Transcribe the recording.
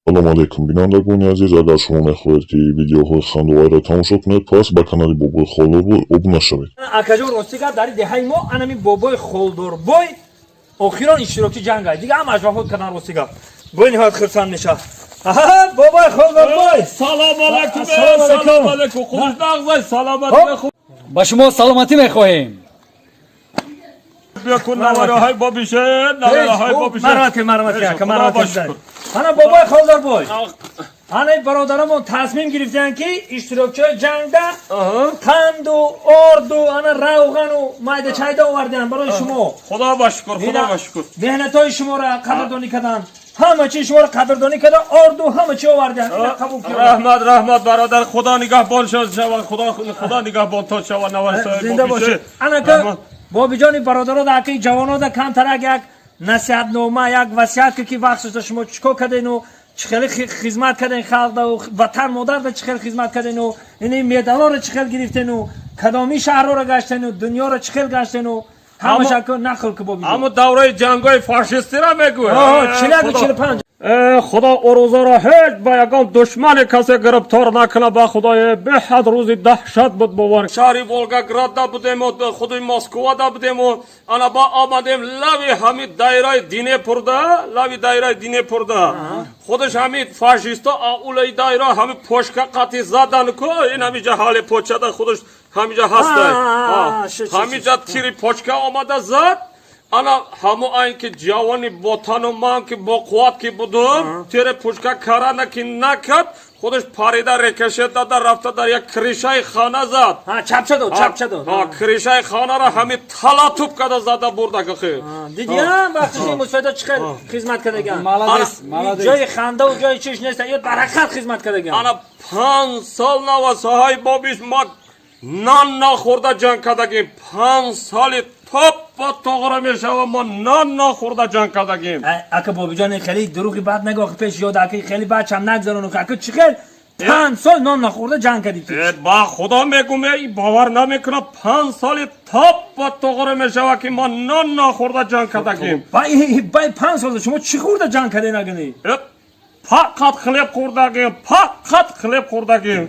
Салом алейкум, бинандагони азиз. Агар шумо мехоҳед, ки видеоҳои хандоварро тамошо кунед, пас ба канали Бобои Холдорбой обуна шавед. Акаҷон, рости гап, дар деҳаи мо анами Бобои Холдорбой охирон иштирокчи ҷанга, дига ҳамаш вафот кардан. Рости гап, бой ниҳоят хурсанд мешавад. Бобои Холдорбой! Салом алейкум! Ассалому алейкум. Салом алейкум! Худаш нағзай, саломатӣ, хуб. Ба шумо саломатӣ мехоҳем. Бикун, навараҳои бобише, навараҳои бобише. Марҳамат, марҳамат, ака, марҳамат. Худо ба шукр. Ана, Бобои Холдорбой, ана бародарамон тасмим гирифтанд, ки иштирокчиҳои ҷангда қанду орду, ана равғану майда чайда оварданд барои шумо. Худо ба шукр, худо ба шукр. Меҳнатҳои шуморо қадрдонӣ карданд, ҳама чи шуморо қадрдонӣ карда, орду ҳама чи оварданд. Ина қабул кунед. Раҳмат, раҳмат, бародар, худо нигаҳбон шава, худо нигаҳбонтон шава, навараҳои Зинда бобише. бошед. Анака, Бобиҷони, бародаро да, аки ҷавонода камтарак як насиҳатнома, як васият ки вақт шумо чӣ кор кардену чӣ хеле хизмат карден халқда, ватан модарда чӣ хел хизмат кардену, ини медалоро чӣ хел гирифтену, кадоми шаҳрҳоро гаштену, дунёро чӣ хел гаштену, ҳамаша нақл ки, Бобиҷон. Ҳамун давраи ҷангҳои фашистиро мегӯй. 41-у 45. Худо орӯзаро ҳеҷ ба ягон душмани касе гирифтор накунад, ба худое, беҳад рӯзи даҳшат буд, бовар. Шаҳри Волгоградда будему, худи Москвада будему, ана ба омадем лави ҳами дайраи Днепрда, лави дайраи Днепрда. Худаш ҳами фашисто аулаи дайра ҳами пошка қати задан ку, ин ҳамиҷа ҳали почада худаш ҳамиҷа ҳастай. Ҳамиҷа тири почка омада зад. Ана ҳамо айн ки ҷавони ботану ман ки бо қувват ки будум, тири пушка карана ки накард, худаш парида, рикошет дада, рафта дар як крышаи хона зад. Чапча дод, чапча дод. Крышаи хонаро ҳами талатуб када зада бурда гахи. Дидиам, вақти мусоида чӣ хел хизмат кардаган. Молодец, молодец. Ҷои хандаву ҷои чиш нест, ё баракат хизмат кардаган. Ана 5 сол, навасаҳои бобиш, ма нан нахӯрда ҷанг кардагим. 5 соли топпа тоғра мешава, мо нан нахӯрда ҷанг кардагим. Ака Бобиҷон, хеле дурӯғи бад нагӯ, пеш ёд ака хеле бачам нагзарону. Ака, чӣ хел 5 сол нон нахӯрда ҷанг кардӣ? Ба худо мегум, бовар намекунам, 5 соли топпа тоғра мешава, ки мо нон нахӯрда ҷанг кардагим. Бай, 5 сол шумо чӣ хӯрда ҷанг кардед агани? Фақат хлеб хӯрдагим, фақат хлеб хӯрдагим.